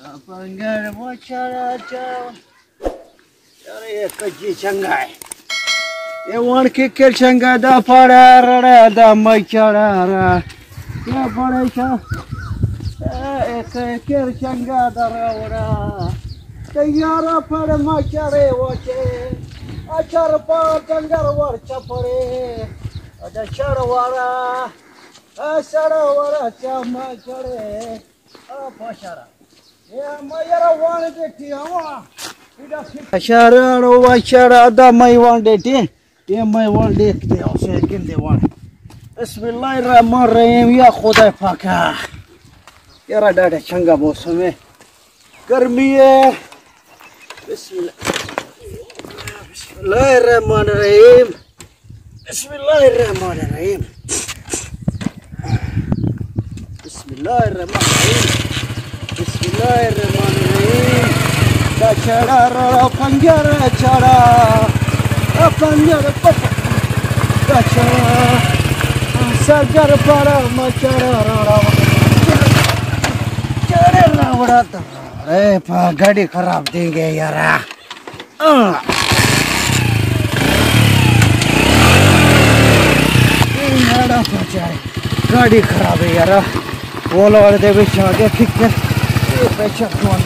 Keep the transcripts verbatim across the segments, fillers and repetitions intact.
پنگر مچھڑا چا۔ یار، یہ کجی چنگا ہے۔ یہ وان کے کے چنگا دا پڑا رڑا دا مچھڑا را۔ یہ بڑے شا۔ اے، اے کے کے چنگا دا روڑا۔ تے یارا پڑ مچھڑے وچے۔ اچھا رپا ڈنگر ور چپڑے۔ اچھا شڑ وارا۔ اے شڑ وارا چا مچھڑے۔ آ پاشارا۔ اے میں یارا وان ڈیٹھی آواں۔ ایڈا سکھ اشارا رو واشارا دا میں وان ڈیٹھی۔ اے میں وان ڈیکھتے ہو سے کندے وان۔ بسم اللہ الرحمن الرحیم، یا خدا پاکا۔ یارا ڈاڈا چنگا موسم ہے۔ گرمی ہے۔ بسم اللہ۔ بسم اللہ الرحمن الرحیم۔ بسم اللہ الرحمن الرحیم۔ بسم اللہ الرحمن الرحیم۔ بسم اللہ الرحمن الرحیم۔ دا چھڑا را پنجر چھڑا۔ دا پنجر پپ۔ دا چھڑا۔ سرگر پارا مچڑا را۔ چڑے را وڑا۔ اے پا گاڑی خراب تھی گئی یارا۔ آہ۔ اے میرا پچا ہے۔ گاڑی خراب ہے یارا۔ وال والے دے وچ آ گیا کک کر۔ اے پیچھا کون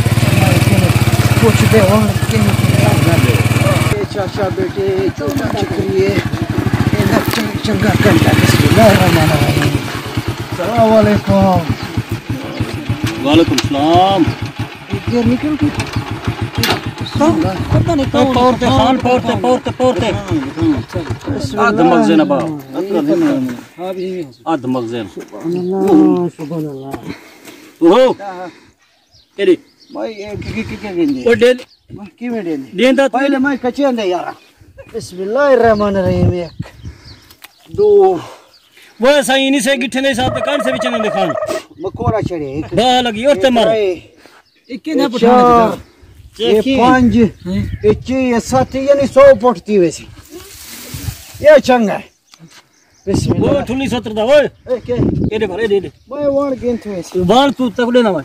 کچھ دے وان کے۔ اے چاچا بیٹے چوما چکری ہے۔ اے نہ چنگ-، چنگا کنڈا۔ بسم اللہ الرحمن الرحیم۔ السلام علیکم۔ وعلیکم السلام۔ ادھر نکل کے۔ پتہ نہیں کون پور تے خان، پور تے، پور تے، پور تے۔ ادھ مغزے نہ با۔ ادھ مغزے نہ۔ سبحان اللہ، سبحان اللہ۔ اوہو۔ ایڈی۔ بھائی، اے کی، کی، کی، کی گندے؟ او ڈے۔ میں کیویں ڈیندے؟ ڈیندا تو پہلے میں کچے اندے یارا۔ بسم اللہ الرحمن الرحیم۔ ایک، دو۔ وہ سائیں نہیں سے گٹھے دے حساب تے کون سے وچ اندے خان؟ مکوڑا چڑھے۔ ایک۔ با لگی اور تے مر۔ اے اے کیندے پٹھانے چار، تے؟ اے پنج، ہاں۔ اے چھ، اے ست، یعنی سو پٹ تھی ویسی۔ اے چنگا ہے۔ بسم اللہ۔ وہ ٹھلی ستر دا، اوئے۔ اے کے؟ اے دے بھر، اے دے، اے دے۔ میں وان گن تھی ویسی۔ وان تو تک ڈے نہ وان۔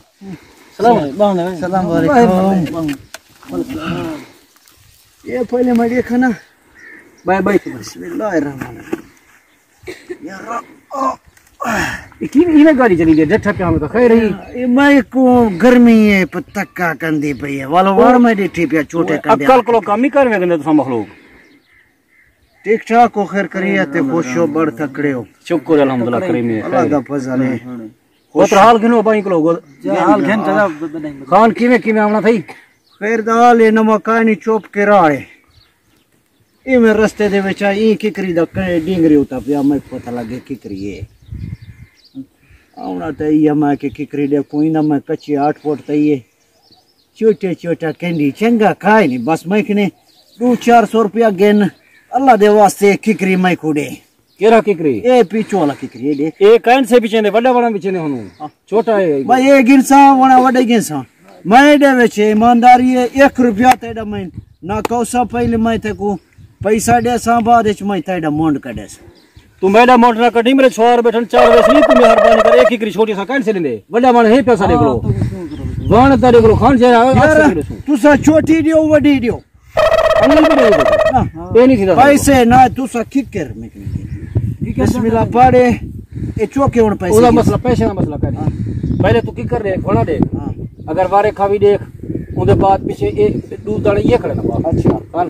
سلام علیکم۔ سلام علیکم۔ اے پہلے میں دیکھا نا۔ Bye bye. بسم اللہ الرحمن الرحیم۔ یار، آ، آ۔ اے کی، ایویں گاڑی چلی گئی، ڈٹھا پیا میں تو خیر ہی۔ اے میں کو گرمی ہے، پتکا کندی پئی ہے۔ والو وار میں ڈٹھی پیا، چھوٹے کندے۔ عقل کولو کم ہی کر ویندے تساں مخلوق۔ ٹھیک ٹھاک ہو، خیر کریے تے خوش ہو، بڑ تکڑے ہو۔ شکر الحمدللہ، کریم ہے، اللہ خیر۔ دا فضل ہے۔ پتر حال گھنو بھائی کولو۔ جی، حال گھن تے خان کیویں کیویں آونا تھئی؟ خیر دا حال ہے، نواں کائنی چپ کے راہ ہے۔ ایویں رستے دے وچ آئی، ایں ککری دا کڑے ڈینگری اتا پیا، میں پتہ لگے ککری ہے۔ آونا تے ایہا میں کہ ککری ڈیکھوں، اینا میں کچی آٹھ فٹ تئی ہے۔ چوٹے چوٹا کینڈی چنگا کھائے نہیں، بس میں کنے دو چار سو روپیہ گن، اللہ دے واسطے ککری میں کو ڈے۔ کیرا ککری؟ اے پیچھو والا ککری، اے ڈیکھ۔ اے کائن سے پیچھے نے، وڈا والا پیچھے نے ہنو۔ ہاں۔ چھوٹا ہے۔ بھائی اے گنساں، ونا وڈے گنساں۔ میں ایڈے وچ ایمانداری ہے، ایک روپیہ تیڈا میں نہ کوسا، پہلے میں تے کو پیسہ ڈیساں، بعد وچ میں تیڈا مونڈ کڈیساں۔ تو میڈا مونڈ نہ کڈی، میرے چھوار بیٹھن چار ویس نہیں، تو مہربانی کر ایک ہی کری چھوٹی سا کائن سے لیندے۔ وڈا من ہے پیسہ دے کرو۔ وان تیرے کرو خان سے یار، تسا چھوٹی دیو، وڈی دیو۔ انگل بھی دے دو۔ ہاں۔ اے نہیں تھی پیسے نہ، تسا ککر میں۔ بسم اللہ پڑھے، اے چوکے ہن پیسے اودا دی۔ مسئلہ، پیسے دا مسئلہ کر۔ ہاں۔ پہلے تو ککر دے، کھونا دے۔ ہاں۔ اگر وارے کھاوی دیکھ، اون دے بعد پیچھے اے دو دانے یہ کھڑے نا باہر۔ اچھا۔ ہاں۔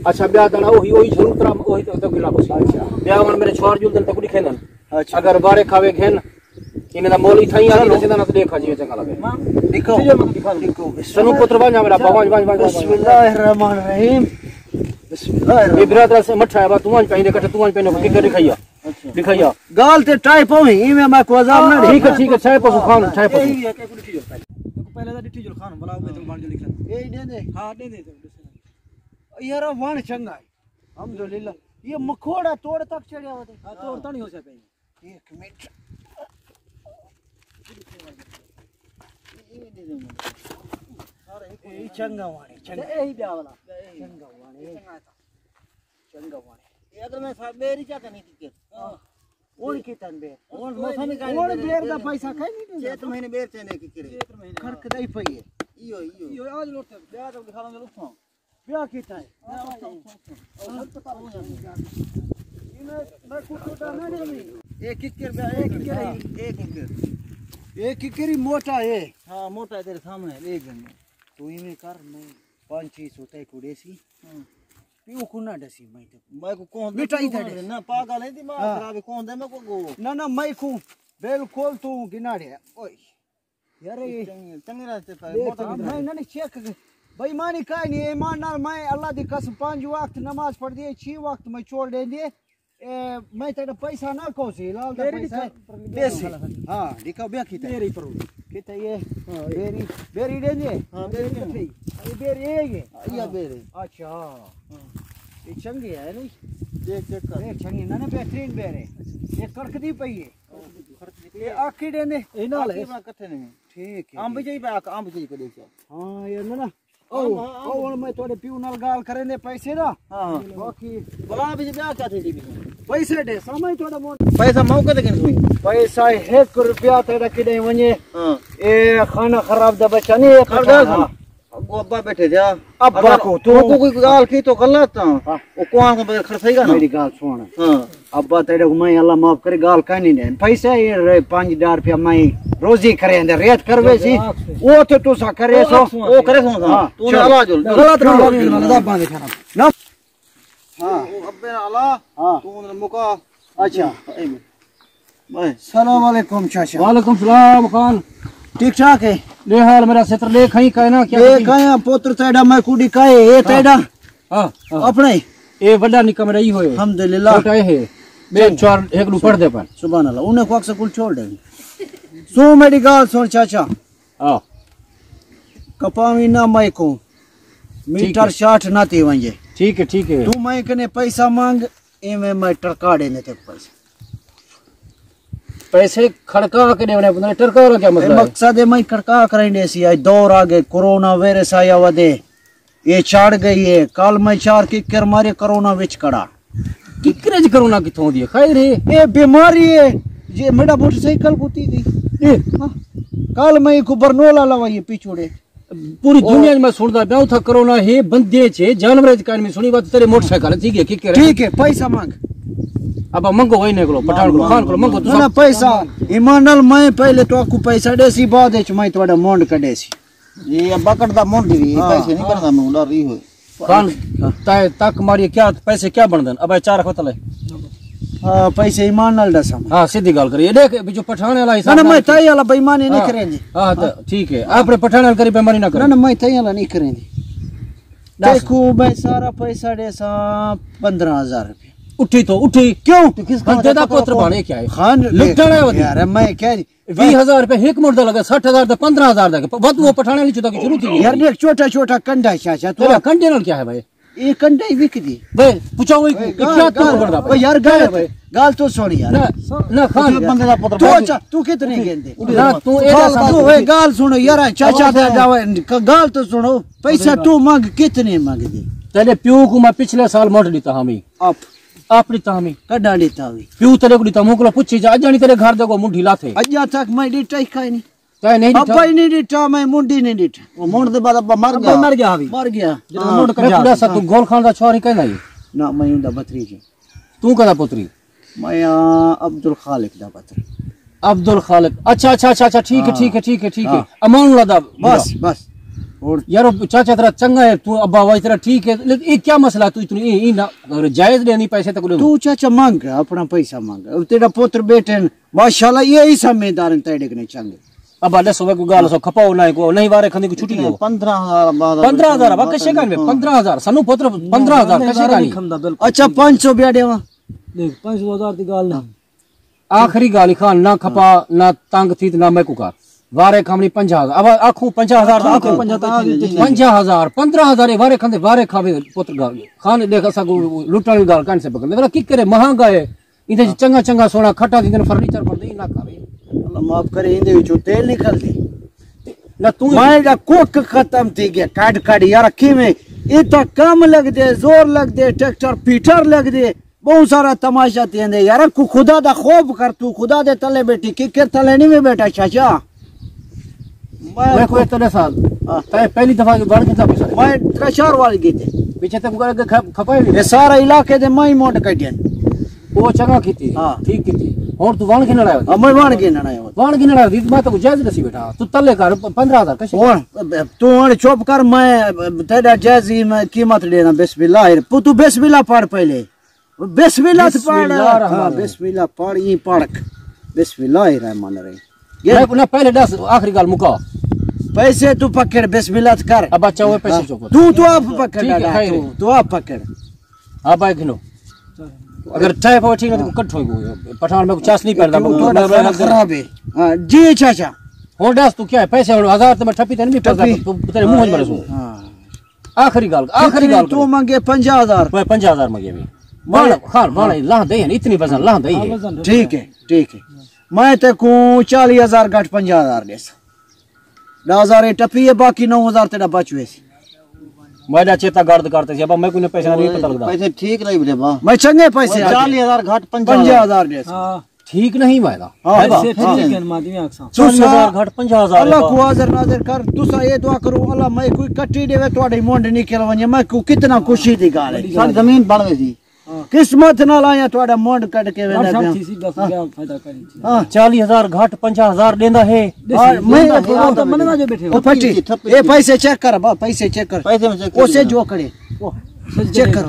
اچھا، بیا دانا اوہی، اوہی ضرور ترا، اوہی تو، تو گلا بس۔ اچھا۔ بیا ہن میرے چھوار جل دن تک نہیں کھیندن۔ اچھا۔ اگر وارے کھاوے گھن، انہاں دا مول اتھاں ہی آ کے چلو۔ دسیندا نہ تے ڈیکھا جیویں چنگا لگے۔ ڈیکھو۔ ڈیکھو۔ سنو پتر ونج آ میرا با، ونج، ونج، ونج، ونج۔ بسم اللہ الرحمن الرحیم۔ بسم اللہ اے الرحمن۔ برادر سے مٹھا ہے با، تو ونج پہنے کٹھے، تو ونج پہنے کو ککر دکھایا۔ اچھا۔ دکھایا۔ گال تے ٹائپ ہوئی، ایویں میں کو عذاب نہ ڈے۔ ٹھیک ہے، ٹھیک ہے، چھے پسو خان، چھے پسو۔ یہی ہے کہ کچھ ٹھیک ہے۔ پہلے دا ڈٹھی جل خان، بلا میں تو بن جو لکھا۔ A day they. ہاں، ڈے دے۔ یار وان چنگا ہے۔ الحمدللہ۔ یہ مکھوڑا توڑ تک چڑھیا ہوتے۔ ہاں، توڑ تو نہیں ہو سکتا۔ ایک منٹ۔ اے چنگا وانے، چنگا۔ اے ہی بیا والا۔ چنگا وانے۔ چنگا وانے۔ اے اگر میں صاحب میری چا کنی کی کر۔ ہاں۔ ہن کی تن بے۔ ہن موسم ہی کائنی ہن بیر دا پیسہ کائنی ݙیندا۔ چھ مہینے بیر چیندے کی کرے۔ کھڑک دئی پئی ہے۔ ایہو، ایہو۔ ایہو، آ جلو تے، ٻیا تے ݙکھا ݙیندے اتھاں۔ ٻیا کیتا ہے؟ اتھاں، اتھاں، اتھاں۔ اے میں، میں کوں ٹوٹا نہ ݙیویں۔ اے ککر ٻیا، اے ککر ہے، اے ککر۔ اے ککر ہی موٹا ہے۔ ہاں، موٹا ہے تیرے سامݨے، ݙیکھ ڳئے۔ توں ایویں کر، میں پنج چھ سو تیکوں ݙیسی۔ ہاں۔ پیو کوں نہ ݙسی، میں تے میں کو کون دے مٹائی پیو تیݙے۔ نہ، پاگل ہے، دماغ ہاں۔ خراب ہے، کون دے میں کو گو۔ نہ، نہ، میں کوں بالکل توں گناڑے۔ اوئے۔ یار، اے چنگے، چنگے راستے پہ، ݙیکھ، موٹا ہاں، کتنا میں ہے؟ نہ، نہ، چیک کر۔ بے ایمانی کائے نہیں، ایمان نال میں اللہ دی قسم پنج وقت نماز پڑھدی ہے، چھ وقت میں چھوڑ ݙیندی ہے۔ اے، میں تیݙا پیسہ نہ کھوسی، لال دا میرے پیسہ ہے۔ پیسے۔ ہاں، ݙکھا ٻیا کیتا ہے۔ میرے پر۔ کیتا یہ؟ ہاں، اے۔ بیری، بیری ݙیندی ہے؟ ہاں، بیری ݙیندی۔ اے بیری ہے یہ؟ ہاں، یہ بیری۔ اچھا۔ ہاں۔ یہ چنگی ہے، نہیں؟ ݙیکھ، چیک کر۔ یہ چنگی نہ، نہ، بہترین بیری ہے۔ یہ کڑکدی پئی ہے۔ اے آکھی ݙیندے؟ اے نال ہے۔ آکھی بنا کٹھے نہیں۔ ٹھیک ہے، امب ٹھیک۔ چاہیے پہ آکھ، امب چاہیے پہ ݙیکھ۔ ہاں، یار، نہ، نہ۔ او، ہاں، ہاں۔ او، ہݨ میں تہاݙے پیو نال ڳالھ کریندے پیسے دا۔ ہاں، ہاں۔ باقی بلا بھی ٻیا کیا تھی ݙی؟ پیسے ݙے، سامݨے تہاݙا مون۔ پیسہ موقع تے گھن سوئی۔ پیسہ ہک روپیہ تیݙا کݙے ونڄے۔ ہاں۔ اے خانہ خراب دا بچہ نہیں، اے ہر ڳالھ پٹھاݨا۔ سن۔ اڳوں ابا ٻیٹھے تھیا۔ ابا اگر کو تو کو کوئی ڳالھ کی تو غلط ہاں۔ ہاں۔ او کون کو بغیر خرچ صحیح ڳالھ۔ میری ڳالھ سُݨ۔ ہاں۔ ابا تیݙے کوں میں اللہ معاف کرے ڳالھ کائنی ݙین۔ پیسے اے رے پنج ہزار روپیہ میں روزی کرے اندر ریت کروے سی۔ او تے تساں کرے سو۔ او کرے سو ہاں۔ تو چلو۔ اللہ جو۔ غلط کام۔ نہ۔ ہاں۔ او ابے نال اللہ۔ ہاں۔ تو مکا۔ اچھا۔ اے میں۔ بھائی۔ السلام علیکم چاچا۔ وعلیکم السلام خان۔ ٹھیک ٹھاک ہے؟ ݙے حال میرا ستر ݙے کھائیں کائے نا کیا ݙے کھائیں؟ کائے پتر تیݙا میں کوں ݙکھائے، اے ہاں۔ تیݙا؟ ہاں، ہاں۔ اپݨے؟ اے وݙا نکا میرا ہی ہوئے۔ الحمدللہ۔ چھوٹا اے ہے۔ ٻئے چار ہک ݙو پڑھدے پن۔ سبحان اللہ۔ انہیں کو اکثر کل چھوڑ دے۔ سو میری ڳالھ سُݨ چاچا۔ ہاں۔ کپاویں نہ میں کو۔ ٹھیک ہے۔ میٹر شاٹ نہ تھی ونڄے۔ ٹھیک ہے، ٹھیک ہے۔ توں میں کنے پیسہ مانگ، ایویں میں ٹرکا ݙیندے تیکوں پیسہ۔ پیسے کھڑکا کے ݙیوݨے پوندے، ٹرکا والا کیا مسئلہ ہے؟ مقصد ہے میں کھڑکا کرائیں ݙیسی، اڄ دور آ ڳئے، کرونا وائرس آیا ودے، اے چڑھ ڳئی ہے۔ کل میں چار ککر مارے، کرونا وچ کھڑا۔ ککر اچ کرونا کتھوں دی ہے؟ خیر ہے۔ اے بیماری ہے، جے میݙا موٹر سائیکل کوں تھی ڳئی۔ اے۔ ہاں۔ کل میں کو برنولا لوائی ہے پچھوڑے۔ پوری او۔ دنیا میں سُݨدا پیا، اتھاں کرونا ہے، بندے چ، جانور چ کائنی سُݨی بات، تیرے موٹر سائیکل تھی ڳئی، ککر ہے۔ ٹھیک ہے، پیسہ مانگ۔ ابا منگو وہی نکلو، پٹھاݨ کولوں، خان کولوں منگو، نہ، تساں۔ نہ، پیسہ، ایمان نال میں پہلے تہاکوں پیسہ ݙیسی، بعد وچ میں تہاݙا منڈ کڈھیسی۔ اے ابا کٹدا منڈ وی، ہاں۔ پیسے نہیں کٹدا، میں ڈر رہی ہوئے۔ خان، تائے تک ماری کیا، پیسے کیا بݨدن؟ ابا چار وقت لے۔ ہاں، پیسے ایمان نال ݙساں۔ ہاں، سیدھی ڳالھ کری۔ اے ݙیکھ، وچوں پٹھاݨے والا حساب نہ، نہ، میں نال تائی والا بےایمانی نہیں ہاں۔ کریندی۔ ہاں، تے ٹھیک ہے۔ اپݨے پٹھاݨے نال کری، بےایمانی نہ کر۔ نہ، نہ، میں تائی والا نہیں کریندی۔ ݙس۔ تیکوں میں سارا پیسہ ݙیساں پندرہ ہزار روپے۔ اٹھی تو، اٹھی۔ کیوں؟ تو کس بندے دا پتر بݨے کیا ہے؟ خان، لٹݨے والی۔ یار، میں کہہ ویہہ ہزار روپے ہک منٹ دا لڳا، سٹھ ہزار دا، پندرہ ہزار دا، ودھ او پٹھاݨے والی چوتا کی شروع تھی ہے۔ یار، ݙیکھ، چھوٹا چھوٹا کنڈا ہے چاچا، تیرا تیرا کنڈے نال کیا ہے بھائی؟ اے کنڈا ہی وکدی۔ بھائی، پچھاؤ اوئے، اوئے، کیا ڳالھ، توں ڳالھ، بݨدا پیا؟ اوئے یار، کیا ڳالھ، ہے بھائی؟ ڳالھ تو سُݨ یار۔ نہ، نہ، خان۔ بندے دا پتر تو بھائی۔ اچھا، تو کتنے گھندے؟ نہ، تو اے ڳالھ سُݨ۔ اوئے، ڳالھ سُݨ یار، چاچا دے جاوے، ڳالھ تو سُݨو، پیسہ تو منگ، کتنے منگدے؟ تیݙے پیو کوں میں پچھلے سال منڈ ݙتا ہامی۔ آپ۔ آپ ݙتا ہامی۔ کݙاں ݙتا ہوئی؟ پیو تیݙے کوں ݙتا، موں کولوں پچھی جا، اڄ آنی تیݙے گھر دے اڳوں منڈی لاتے۔ اڄاں تک میں ݙتا ہی کائنی۔ تیں نہیں ݙٹھا؟ ابا ہی نہیں ݙٹھا، میں منڈی نہیں ݙٹھا۔ او منڈ دے بعد ابا مر ابا گیا۔ مر گیا ہاوی۔ مر گیا۔ جݙاں ہاں۔ منڈ میں کڈھیا۔ پوچھدا سا، توں گول خان دا چھوہر ہی کہندا ہی؟ نہ، میں اوندا بھتریجا۔ توں کدا پتری؟ میں، آ، عبدالخالق دا پتر۔ عبدالخالق۔ اچھا، اچھا، اچھا، اچھا، ٹھیک ہے، ہاں۔ ٹھیک ہے، ٹھیک ہے، ٹھیک ہے۔ ہاں۔ امان اللہ دا بس، بس۔ اور یار، او چاچا تیرا چنگا ہے، توں ابا واج تیرا ٹھیک ہے، لیکن اے کیا مسئلہ، توں اتنی، اے، اے نہ، جائز ݙیندی پیسے تک ݙیندی؟ توں چاچا منگ، اپݨا پیسہ منگ۔ تیرا پتر بیٹے ماشاءاللہ، اے ہی سمجھدار ہیں تیݙے کنے چنڳے۔ ابا ݙسو، کوئی ڳالھ سو کھپاؤ نہ، کوئی نہیں وارے کھاندی، کوئی چھٹی ہو۔ پندرہ ہزار ابا دا پندرہ ہزار، ابا کشے کائنی، پندرہ ہزار، سانوں پتر پندرہ ہزار کشے کائنی۔ اچھا، پنج سو ٻیا ݙیواں؟ ݙیکھ، پنج سو ہزار دی ڳالھ نہ۔ آخری ڳالھ خان، نہ کھپا، نہ تنگ تھی، نہ میکوں کر۔ وارے کھاوݨی پنجاہ ہزار۔ ابا آکھوں پنجاہ ہزار دا آکھوں۔ پنجاہ ہزار، پندرہ ہزار، اے وارے کھاندے، وارے کھاوے پتر ڳالھ۔ خان ݙیکھ، اساں کوں لٹݨ دی ڳالھ کائنی سے پکڑ۔ میرا کی کرے، مہانگا ہے۔ ایندے وچ چنڳا چنڳا سوہݨا کھٹا تھیندے، فرنیچر بݨدے، اے نہ کھاوے۔ اللہ معاف کرے، ایندے وچوں تیل نکلدے۔ نہ توں میں دا کوک ختم تھی ڳیا، کڈھ کڈھ یار کیویں؟ اے تاں کم لڳدے، زور لڳدے، ٹریکٹر پیٹر لڳدے، ٻہوں سارا تماشا تھیندے۔ یار، کو خدا دا خوف کر، توں خدا دے تلے ٻیٹھی، ککر تلے نہیں میں ٻیٹھا چاچا۔ میں میں کوئی تیرے سال۔ ہاں۔ تیں پہلی دفعہ کی بڑھ کتنا پیسہ؟ میں ترے چار واری کیتے۔ پیچھے تے کوئی اگے کھپ-، کھپائے بھی؟ یہ سارا علاقے دے میں ہی منڈ کڈین۔ وہ چنگا کیتی۔ ہاں۔ ٹھیک کیتی۔ ہن تو وان گھنن آیا؟ ہاں، میں وان گھنن آیا۔ وان گھنن آیا، میں تو جائز دسی بیٹھا۔ تو تلے کر پندرہ ہزار کشے۔ ہن تو ہن چپ کر، میں تیرا جائز ہی میں قیمت دینا۔ بسم اللہ۔ پو تو بسم اللہ پڑھ پہلے۔ بسم اللہ تے بسم پڑھ۔ اللہ الرحمن ہاں، الرحیم۔ بسم اللہ پڑھ، ایں پڑھ۔ بسم اللہ الرحمن الرحیم۔ یہ میں نہ پہلے دس، آخری گال مکا۔ پیسے تو پکڑ، بسم اللہ تے کر۔ ابا چاہے پیسے ہاں۔ چوکو۔ تو، تو آپ پکڑ ٹھیک ہے، ڈاڈا، خیر تو، ہے۔ تو آپ پکڑ۔ ہاں بھائی گھنو۔ اگر ٹائپ ہو ٹھیک ہے تو کٹ ہوئے گو۔ پٹھان میں کو چاس نہیں پڑدا۔ تو، تو میں، میں خراب ہے۔ ہاں، جی چاچا۔ ہن دس تو کیا ہے؟ پیسے ہن ہزار تے میں ٹھپی تے نہیں پڑدا۔ ٹھپی۔ تو تیرے منہ وچ مرے سو۔ ہاں۔ آخری گال، آخری کتنی گال تو کرے۔ منگے؟ پنجاہ ہزار۔ میں پنجاہ ہزار منگے میں۔ بھائی۔ بھانا، خان، بھانا، ہاں۔ لاہ دے ہیں، اتنی وزن لاہ دے ہیں۔ ٹھیک ہے، ٹھیک ہے۔ میں تے کو چالیس ہزار گھٹ پنجاہ ہزار ݙیس۔ ݙاہ ہزار اے ٹپی ہے، باقی نو ہزار تیݙا بچ ویسی۔ میں دا چیتا گرد کرتے سی، ابا میں کوئی پیسہ نہیں پتہ لگدا۔ پیسے ٹھیک نہیں بڑے با۔ میں چنگے پیسے آ گئے۔ چالیس ہزار گھٹ پنجاہ ہزار۔ پنجاہ ہزار ݙیس۔ ہاں۔ ٹھیک نہیں ویدا۔ ہاں، ہے با؟ پیسے ٹھیک ہیں، ماں جی، میں آکھساں۔ تساں چالیس ہزار گھٹ پنجاہ ہزار ہے اللہ با۔ کو حاضر ناظر کر، تساں اے دعا کرو، اللہ میں کوئی کٹی ݙیوے، تہاݙی منڈ نکل ونڄے، میں کو کتنا خوشی دی ڳالھ ہے۔ ساری زمین بݨ ویسی۔ ہاں۔ قسمت نال آیا تہاݙا منڈ کڈھ کے ویندا پیا۔ ہاں۔ چالیس ہزار گھٹ پنجاہ ہزار ݙیندا ہے۔ ہاں، میں ݙیندا ہے، آ تاں مننا جو ٻیٹھے ہو۔ او پھٹی، اے پیسے چیک کر با، پیسے چیک کر۔ پیسے میں چیک کر۔ اسے جو کھڑے۔ چیک کر،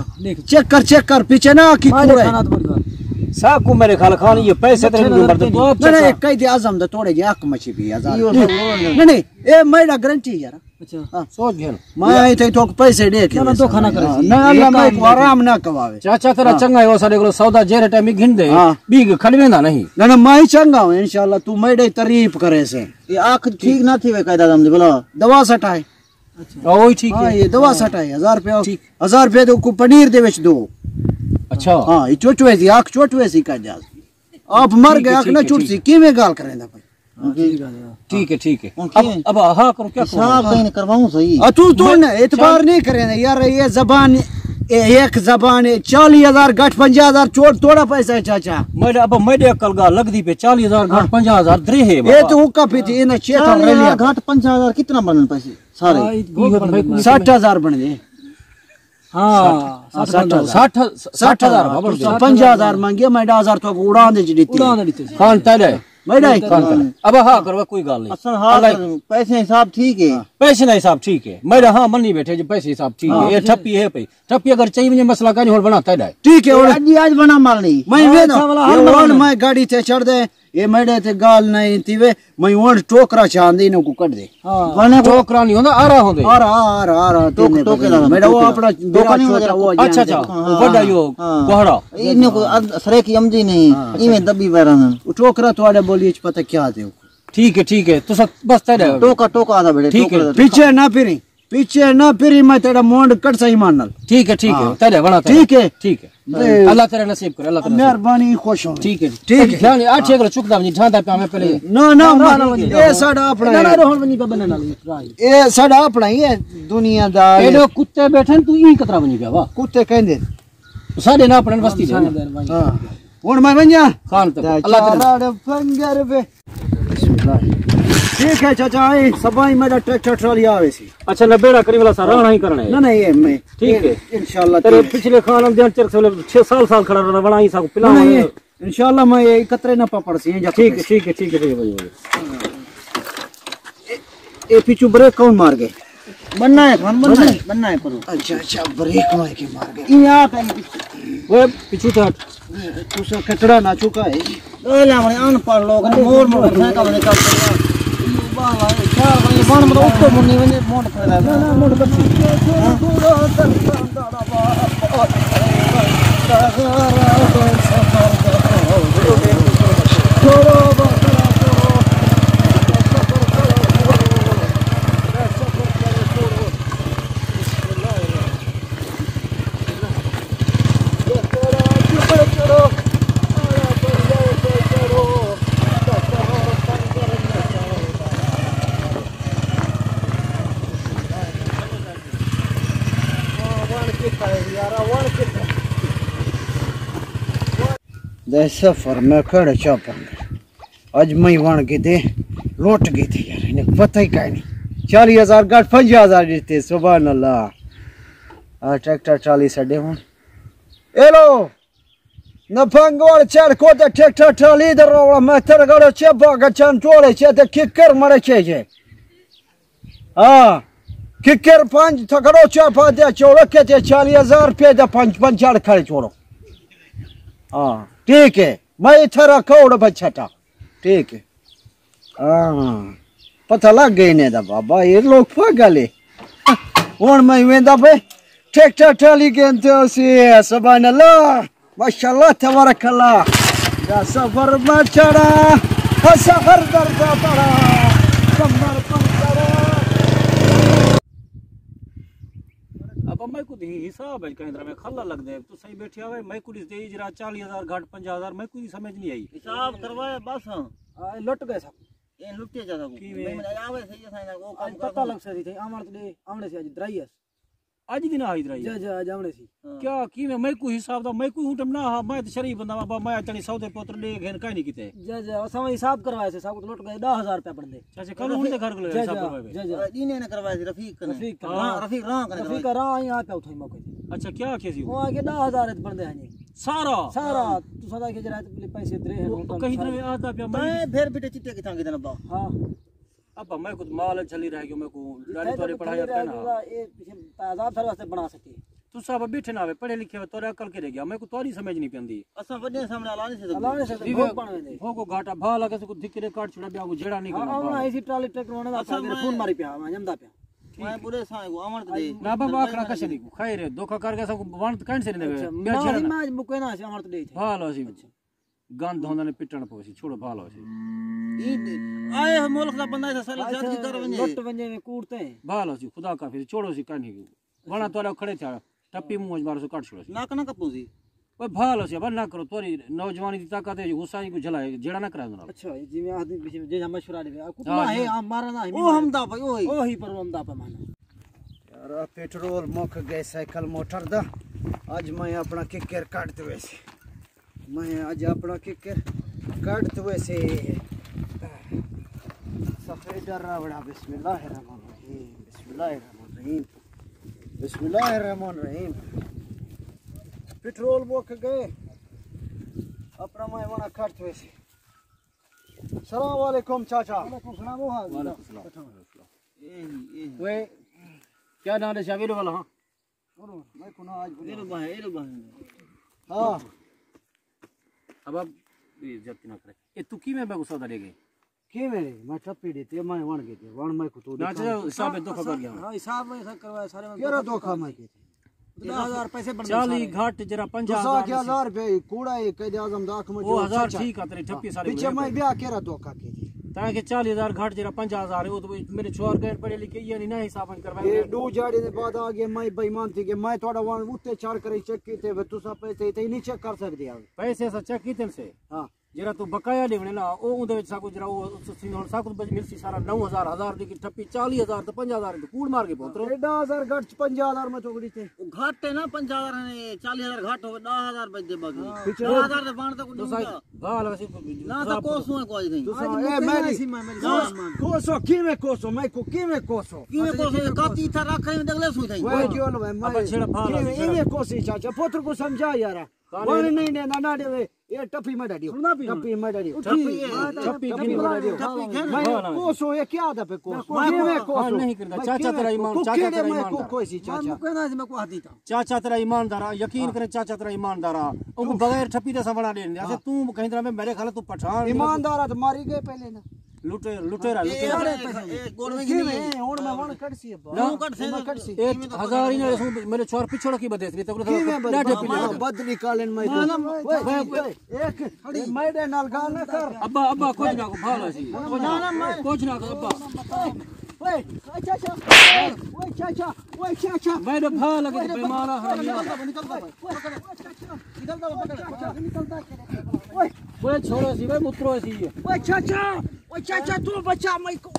چیک کر، چیک کر، پیچھے نہ آکھی کوڑے۔ ساکوں میرے خیال خان یہ پیسے تے نہیں بڑھتے۔ نہیں، نہیں، قائد اعظم دا توڑے جے اک مچی بھی ہزار۔ نہیں، نہیں، اے میرا گارنٹی یار۔ اچھا۔ ہاں۔ سوچ گھن۔ میں آئی تھے تو پیسے دے کے نہ، نہ، دھوکا نہ کرے۔ نہ، اللہ میں کو آرام نہ کواوے۔ چاچا تیرا ہاں۔ چنگا ہے، وہ ساڈے کول سودا جیرے ٹائم ہی گھن دے۔ ہاں۔ بی کے کھلویندا نہیں۔ نہ، نہ، میں ہی چنگا ہوں، انشاءاللہ تو میرے تعریف کرے سے۔ یہ آنکھ ٹھیک نہ تھی وے قائد اعظم دی بلا۔ دوا سٹائے۔ اچھا۔ ہاں، وہی ٹھیک ہاں، ہے۔ یہ دوا ہاں۔ سٹائے، ہزار روپیہ۔ ٹھیک۔ ہزار روپیہ دے کو پنیر دے وچ دو۔ اچھا۔ ہاں، یہ چوٹ ویسی، آنکھ چوٹ ویسی کا جاز۔ آپ مر ٹھیک ہے، گئے، آنکھ ٹھیک نہ ہے، چوٹ ٹھیک سی، ہے۔ کیویں گال کریں دا بھائی؟ ہاں، ٹھیک ہے۔ ٹھیک ہے، ٹھیک ہے۔ ہن اب، کیویں؟ اب ہا کرو، کیا کرو؟ حساب تئیں کرواؤں صحیح۔ آ، تو، تو میں نہ اعتبار چل نہیں کریں دا یار، یہ زبان، یہ ایک زبان ہے، چالیس ہزار گھٹ پنجاہ ہزار چوٹ توڑا پیسہ ہے چاچا۔ میرے ابا، میرے عقل گا لگدی پہ چالیس ہزار گھٹ ہاں۔ پنجاہ ہزار درے ہے اے بابا۔ تو حکا پیتی، انہیں چیتا چالیس ہزار رلیا۔ گھٹ پنجاہ ہزار کتنا بنن پیسے؟ سارے۔ ہاں، یہ بہت بڑا نمبر۔ سٹھ ہزار بݨ ڳئے۔ ہاں، سٹھ۔ سٹھ ہزار۔ سٹھ، سٹھ ہزار بابا۔ پنجاہ ہزار منگے، میں ݙاہ ہزار تو اڑان دے ݙتی۔ اڑان دے ݙتے۔ خان تیݙے۔ میں ݙاہ ہی خان تیݙے۔ اب ہا کرو، کوئی ڳالھ نہیں۔ اصل ہا اللہ کر، پیسے حساب ٹھیک ہے۔ پیسے دا حساب ٹھیک ہے۔ میرا ہاں منی بیٹھے جی، پیسے حساب ٹھیک ہے۔ ہاں۔ یہ ٹھپی ہے پئی۔ ٹھپی اگر چاہیے مجھے مسئلہ کہیں ہور بݨا تیݙا ہے۔ ٹھیک ہے، اور اج، اج بݨا مال نہیں۔ میں ہاں، ویدا، اچھا والا یہ حل اور بݨا۔ میں گاڑی تے چڑھ دے۔ اے میݙے تے ڳالھ نہ تھی وے، میں ونڈ ٹوکرا چاہندے انہاں کوں کڈھ دے۔ ہاں۔ ٹوکرا نہیں ہوندا، آرا ہوندے۔ آرا، آرا، آرا، ٹوک-، ٹوکے دا میݙا او ٹوکے دا۔ اپݨا ٹوکا میݙا نہیں ہوندا، چھوٹا او ہاں، اچھا، اچھا، ہاں، او وݙا ہاں، ہی او ہاں۔ کوہڑا۔ انہاں کوں اد-، سرائیکی آمدی نہیں، ہاں۔ ایویں دبی پئے رہندن۔ او ٹوکرا تہاݙے ٻولی اچ پتہ کیا ݙیو؟ ٹھیک ہے، ٹھیک ہے، تساں بس تیݙا ٹوکا، ٹوکا آہدا بیٹے، ٹھیک ہے۔ ٹوکرا دا۔ پیچھے نہ پھریں۔ پیچھے نہ پھری، میں تیݙا منڈ کٹساں ایمان نال۔ ٹھیک ہے، ٹھیک ہے، ہاں۔ تیݙے وݨا تیݙا۔ ٹھیک ہے۔ ٹھیک ہے۔ تے اللہ تیرا نصیب کرے، اللہ تیرا نصیب۔ مہربانی، خوش ہوں۔ ٹھیک ہے جی۔ ٹھیک ہے۔ دھیان اچھی اگر چکدا ونڄی، ڈھاندا پیا میں پہلے۔ نہ، نہ، نہ، نہ، نہ، اے ساݙا اپݨا ہے۔ نہ، روہن ونڄی بابا نال، اے ساݙا اپݨا ہی ہے، دنیا دا۔ ایݙو کتے بیٹھے، توں ایں کترا ونڄی پیا وا۔ کتے کہندے۔ ساݙے نہ اپݨے وستی دے۔ ہاں۔ ہݨ میں ونڄاں۔ خان تے اللہ تعالیٰ۔ چار پنگر وے۔ بسم اللہ۔ ٹھیک ہے چاچا، اے سبائی میݙا ٹریکٹر ٹرالی آوے سی۔ اچھا، نہ بیڑا کری والا سا، راہݨا ہی کرݨا ہے۔ نہ، نہ، یہ میں، ٹھیک ہے۔ انشاءاللہ تیرے ٹھیک۔ پچھلے خان ہم دیان چرخ سے چھ سال، سال کھڑا رہنا، وݨا ہی سا کو پلا نہ، نہ، یہ انشاءاللہ میں یہ قطرے نہ پکڑ سی، یا ٹھیک ہے، ٹھیک ہے، ٹھیک ہے، بھائی، بھائی۔ اے، اے پچھو بریک کون مار گئے؟ بننا ہے، خان، بننا ہے، بننا ہے پرو۔ اچھا، اچھا، بریک مار کے مار گئے۔ یہ آپ ہے۔ وہ پچھو تھا۔ تساں کٹڑا نہ چکا ہے۔ اے لاوݨے ان پڑھ لوگ، مور مور سائیکل نے کر دیا۔ بالا، چار بندے بن مطلب اتو منی ونجے، مونڈ کھڑا ہے۔ نہ، نہ، مونڈ کسی۔ دے سفر میں کھڑے چاپاں۔ اڄ میں وݨ کیتے، لٹ کیتے یار، انہیں پتہ ہی کائے نہیں۔ چالیہہ ہزار گھٹ پنجاہ ہزار ݙتے، سبحان اللہ۔ آ ٹریکٹر ٹرالی سݙے ہن۔ اے لو، نہ پنگ وڑ چڑھ کو تے ٹریکٹر ٹرالی دے روڑا، میں تیرے گھروں چے باغ چن ٹوڑے چے تے ککر مڑے چے جے۔ ہاں، ککر پنج تھکڑو چا پا دے چوڑو کے تے چالیہہ ہزار روپے دا پنج پنج چڑھ کھڑے چھوڑو۔ ہاں، ٹھیک ہے، میں اتھے رکھا اوڑا بچھٹا۔ ٹھیک ہے۔ ہاں، پتہ لڳ ڳئے نے دا بابا، یہ لوگ پاگل ہے۔ ہن میں ویندا پے ٹریکٹر ٹرالی گھن تے اسی، سبحان اللہ، ماشاءاللہ، تبارک اللہ۔ یا سفر میں چڑھا، سفر درد پڑا، کمر پر چڑھا۔ اب میں کو دی حساب ہے کہیں طرح میں خلا لگ دے، تو صحیح بیٹھے ہوئے، میں کو دی اجرا چالیہہ ہزار گھٹ پنجاہ ہزار، میں کو دی سمجھ نہیں آئی۔ حساب کروایا بس ہاں۔ آ، لٹ ڳئے سب۔ اے لٹے جا سکو۔ کیویں؟ میں آوے سہی اساں او کم اڄ پتہ لڳ سی تھئی، آوݨ تے ݙے، آوݨے سی اڄ درائی اس۔ اڄ دی نہ آئی درائی؟ جی، جی، اڄ آوݨے سی۔ ہاں۔ کیا کیویں؟ میں کوئی حساب دا، میں کوئی اونٹ نہ ہا، میں تے شریف بندہ بابا، میں اچݨی سودے پتر ݙے گھن کائیں نہیں کیتے۔ جی، جی، اساں حساب کروایا سی، سب کچھ لٹ ڳئے ݙاہ ہزار روپے بݨدے۔ اچھا، کل ہن دے گھر کولے جی، حساب جی، کروایا پئے؟ جی، جی۔ جی نے کروایا سی رفیق کنے۔ رفیق کنے۔ ہاں، رفیق راہ کنے۔ رفیق راہ آئی آ پیا اتھوں ہی موقع تے۔ اچھا، کیا آکھیا سی؟ او آکھیا ݙاہ ہزار ات بݨدے ہیں جی۔ سارا؟ سارا، تساں دا کہ جڑا تے پیسے درے ہیں، او کہیں طرح آتا پیا، میں پھر بھی تے چٹے کتھاں کیتے ابا؟ ہاں۔ ابا، میں کو مال جھلی رہ گیو، میں کو ڈاڈی تہاڈے پڑھایا پیا نا۔ اے پیسے عذاب سارے واسطے بݨا سکے۔ تساں ابا بیٹھے نہ ہوے، پڑھے لکھے ہوے، تہاڈے عقل کیتے ڳیا، میں کو تہاڈی سمجھ نہیں پیندی۔ اساں وݙے سامݨے الا نہیں سکدے۔ الا نہیں سکدے، بھوک بݨ ویندے۔ بھوک کو گھاٹا، بھا لگے سو کو دھکے دے کاٹ چھڑا بیا کو جیڑا نہیں کرنا۔ ہاں، ہن ایسی ٹرالی ٹریکٹر ہوݨے دا اصل فائدہ میں فون ماری پیا، میں جمدا پیا۔ میں بڑے سائیں کو آوݨ تے ݙے۔ نہ بابا، آکھݨا کجھ نہیں کو۔ خیر ہے، دھوکا کر کے سب کو وݨ تے کہیں سے نہیں دے۔ اچھا، بیا نہ، چھیڑا نہ۔ میں اج مکے نہ، اساں آوݨ تے ݙے تھے۔ بھا لو سی۔ اچھا۔ گند ہوندے نے پٹݨ پوسی، چھوڑو، بھا لو سی۔ اے تے آئے ہو ملک دا بندہ، ایسا سالے اچھا، زیادتی کر ونڄے۔ لٹ ونڄے میں کوڑ تے۔ بھا لو سی، خدا کافی سی، چھوڑو سی، کہیں کو۔ وݨ تہاݙا کھڑے تھیا، ٹپی منہ اچ مارو سو، کٹ چھوڑو سی۔ نک نہ کپو سی۔ اوئے بھا لو سی، ابا نہ کرو، تہاݙی نوجوانی دی طاقت ہے، غصہ ہی کو جھلا ہے، جھیڑا نہ کرا نال۔ اچھا، جی میں آدمی پیچھے جے مشورہ ݙے، کتا ہاں، ہے، جی۔ آ مارا نہ ہے، او ہمدا پئی، اوہی۔ اوہی پر ہمدا پئی مانا۔ یار، پٹرول مک ڳئے سائیکل موٹر دا۔ اڄ میں اپݨا ککر کڈھ تے ویسے۔ میں اڄ اپݨا ککر کڈھ تے ویسے۔ سفید ڈر راوڑا، بسم اللہ الرحمن الرحیم، بسم اللہ الرحمن الرحیم۔ بسم اللہ الرحمن الرحیم۔ پٹرول مک ڳئے، اپݨا میں وݨ کڈھ تے ویسے۔ السلام علیکم چاچا۔ وعلیکم السلام، او ہا جی۔ وعلیکم السلام۔ اے، اے۔ اوئے، کیا نام ہے شاہ ویلو والا؟ ہاں۔ میں کو نہ اڄ بولے۔ اے لو باہیں، اے لو باہیں۔ ہاں۔ ابا، اے عزت نہ کرے۔ اے تو کیویں بے غصہ ݙے ڳئے؟ کیویں؟ میں ٹپی ݙتی، میں وݨ ڳئی تے، وݨ میں کو تو نہ، دکھا چلو، نہیں۔ حساب دکھا کر گیا۔ ہاں، حساب میں سب کروایا، سارے میں کیڑا دھوکا میں کیتے؟ ݙاہ ہزار پیسے بݨدے تساں سارے۔ آکھیا ہزار روپے کوڑا ہے، قائد اعظم دا اکھ مجھے او ہزار چاچا۔ ٹھیک ہے، تیرے ٹھپی سارے پچھے میں بیا کیڑا دھوکا کیتے؟ تاں کہ چالیہہ ہزار گھٹ جیڑھا پنجاہ ہزار ہے، او تو میرے چھوہر ڳئے پڑھے لکھے، ایہ نہیں نہ حساب کروایا۔ اے ݙو جاڑے دے بعد آ ڳئے، میں بے ایمان تھی ڳئے، میں تہاݙا وݨ اتے چڑھ کر چیک کیتے، وے تساں پیسے تے نہیں چیک کر سڳدے آ۔ پیسے اساں چیک کیتے سے۔ ہاں۔ جیڑھا تو بقایا ݙیوݨے نا، او اوندے وچ ساکوں جیڑھا او س-، سنگھ ہن ساکوں بچ ملسی سارا نو ہزار، ہزار دی کہ ٹھپی چالیہہ ہزار تے پنجاہ ہزار دی کوڑ مار کے پوترو۔ اے ݙاہ ہزار گھٹ، پنجاہ ہزار میں چوک ݙتے۔ او گھٹ ہے نا، پنجاہ ہزار نے، چالیہہ ہزار گھٹ ہوے، ݙاہ ہزار بچ دے باقی۔ ہاں۔ ݙاہ ہزار دے بݨ تے کوئی تساں نہیں۔ بھال وسی نہ تاں کوسوں ہے کوئی نہیں۔ تساں اے میری کوسو، کوسو، کیویں کوسو، میں کو کیویں کوسو؟ کیویں کوسو؟ کاتی تھا رکھ رہے دگلے سوئی تھئی۔ وہ کیوں لو میں ابا چھڑا بھال کیویں، ایویں کوسی چاچا، پتر کو سمجھا یارا۔ وݨ نہیں ݙیندا، نہ ݙیوے۔ اے ٹپی میں ڈاڈیو۔ سݨدا پئی ٹپی میں ڈاڈیو۔ ٹپی، ٹپی، ٹپی میں ڈاڈیو۔ ٹپی گھن۔ میں کوسو، اے کیا دا پے کوسو؟ میں کوسو۔ میں کوسو۔ نہیں کردا۔ چاچا تیرا ایمان، چاچا تیرا ایمان۔ کوئی سی چاچا۔ میں کہنا سی، میں کو آدھی تا۔ چاچا تیرا ایماندار آ، یقین کریں چاچا تیرا ایماندار آ۔ اونکوں بغیر ٹپی دے اساں وݨ ݙے ݙیندے۔ اسے توں کہیں طرح میں، میرے خیال تو پٹھان ایماندار آ تے ماری ڳئے پہلے نا۔ لٹے، لٹے رہا، لٹے رہا۔ اے، اے، اے، گول میں کیویں؟ ہن میں وݨ کڈھ سی ابا۔ نہ۔ کڈھ سی، کڈھ سی۔ اے ہزار ہی نہ سوں، میرے چھوہر پچھڑ کی بدے سی، تے کیویں بدے؟ ڈاڈے پینے۔ بدلی کالن میں تو۔ نہ، نہ، اوئے، اوئے، اوئے۔ ایک، میڈے نال گال نہ کر۔ ابا، ابا، کچھ نہ کو، بھالا سی۔ نہ، نہ، میں کچھ نہ کو، ابا۔ اوئے، اوئے، چاچا، اوئے، اوئے، چاچا، اوئے، چاچا۔ میڈے بھا لگے تے بیمار آ، حرامیا۔ نکل دا، نکل دا۔ اوئے۔ اوئے، چھوڑو سی، اوئے، مترو سی۔ اوئے، چاچا، اوئے، چاچا، تو بچا میں کو۔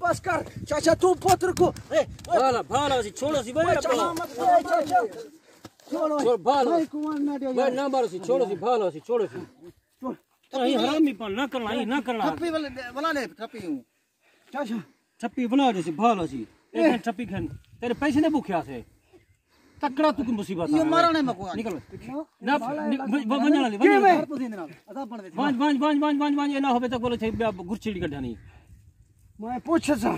بس کر، چاچا، تو پتر کو، اے، اے۔ بھالا، بھالا سی، چھوڑو سی، بھائی، اوئے، چاچا، مت، اے، چاچا۔ چھوڑو۔ چھوڑ، بھالا۔ بھائی، کون نہ دے بھائی، یار۔ نہ مارو سی، چھوڑو سی، بھالا سی، چھوڑو سی۔ چھوڑ۔ ترا ہی حرامی پن نہ کرنا، ہی نہ کرنا۔ ٹھپی والے، ولا لے، ٹھپی ہوں۔ چاچا، ٹھپی بنا دے سی، بھالا سی۔ اے اے۔ کھن ٹھپی کھن۔ تیرے پیسے نے بکھیا سے۔ تکڑا تو کوئی مصیبت یہ آ۔ مارا نہیں مکو۔ نکل۔ نہ، نہ، ونجن والی، ونجن والی۔ ونج، ونج، ونج، ونج، ونج، ونج، اے نہ ہوے تاں کول تھئی ٻیا گرچیڑی کڈھانی۔ میں پوچھ سا۔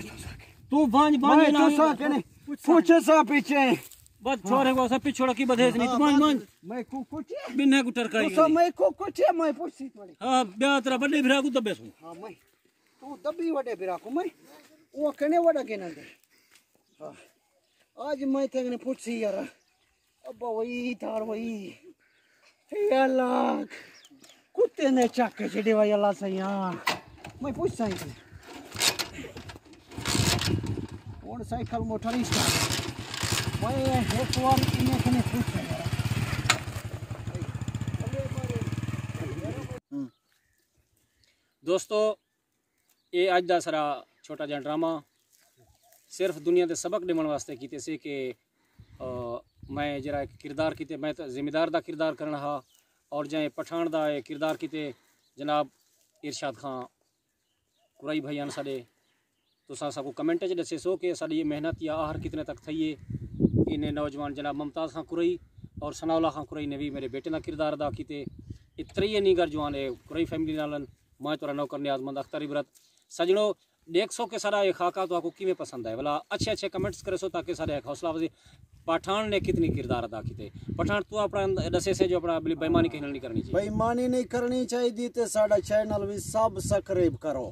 تو ونج، ونج، میں اے نہ تو ہوے سا کہ نہیں؟ پوچھ سا پیچھے۔ بس چھوڑے کو سا پچھوڑا کی بدھیس نہیں۔ تو ونج، ونج۔ میں کو کچھ۔ بنہ کو ٹرکائی تو سا نہیں۔ میں کو کچھ، میں پوچھ سی تمہاری۔ ہاں، ٻیا تیرا وݙے بھرا کو دبے سوں۔ ہاں، میں۔ تو دبی وݙے بھرا کو میں۔ او کنے وݙا کنے دے۔ ہاں۔ اڄ میں تیکوں پچھسی یار، ابا وئی تھاڑ وئی، اے اللہ، کتے نے چک کے چھڈے وئی اللہ سائیاں۔ میں پچھساں ہی۔ ہݨ سائیکل موٹر ہی اسٹارٹ۔ میں ہک وار انہیں کنے پچھساں یار۔ دوستو، اے اڄ دا سارا چھوٹا جیہاں ڈرامہ صرف دنیا تے سبق ݙیوݨ واسطے کیتے سے کہ، آ، میں جیڑھا ہک کردار کیتے، میں تاں ذمہ دار دا کردار کرݨا ہا، اور جئیں پٹھاݨ دا اے کردار کیتے جناب ارشاد خان قرائی بھائی ہن ساݙے، تساں ساکوں کمنٹ اچ ݙسیسو کہ ساݙی محنت یا آہر کتنے تک تھئی ہے۔ انہیں نوجوان جناب ممتاز خان قرائی اور ثناء اللہ خان قرائی نے وی میرے بیٹے دا کردار ادا کیتے۔ اے تریے نینگر جوان اے قرائی فیملی نال ہن۔ میں تہاݙا نوکر نیازمند اختر عبرت۔ سڄݨو، ݙیکھسو کہ ساݙا اے خاکہ تہاکوں کیویں پسند آئے۔ ولا اچھے اچھے کمنٹس کریسو تاکہ ساݙے حوصلہ افزائی۔ پٹھاݨ نے کتنی کردار ادا کیتے۔ پٹھاݨ، تو اپݨا ݙسیسے جو اپݨا بے-، بےایمانی کہیں نال نہیں کرݨی چاہیے۔ بےایمانی نہیں کرݨی چاہیدی تے ساݙا چینل وی سبسکرائب کرو۔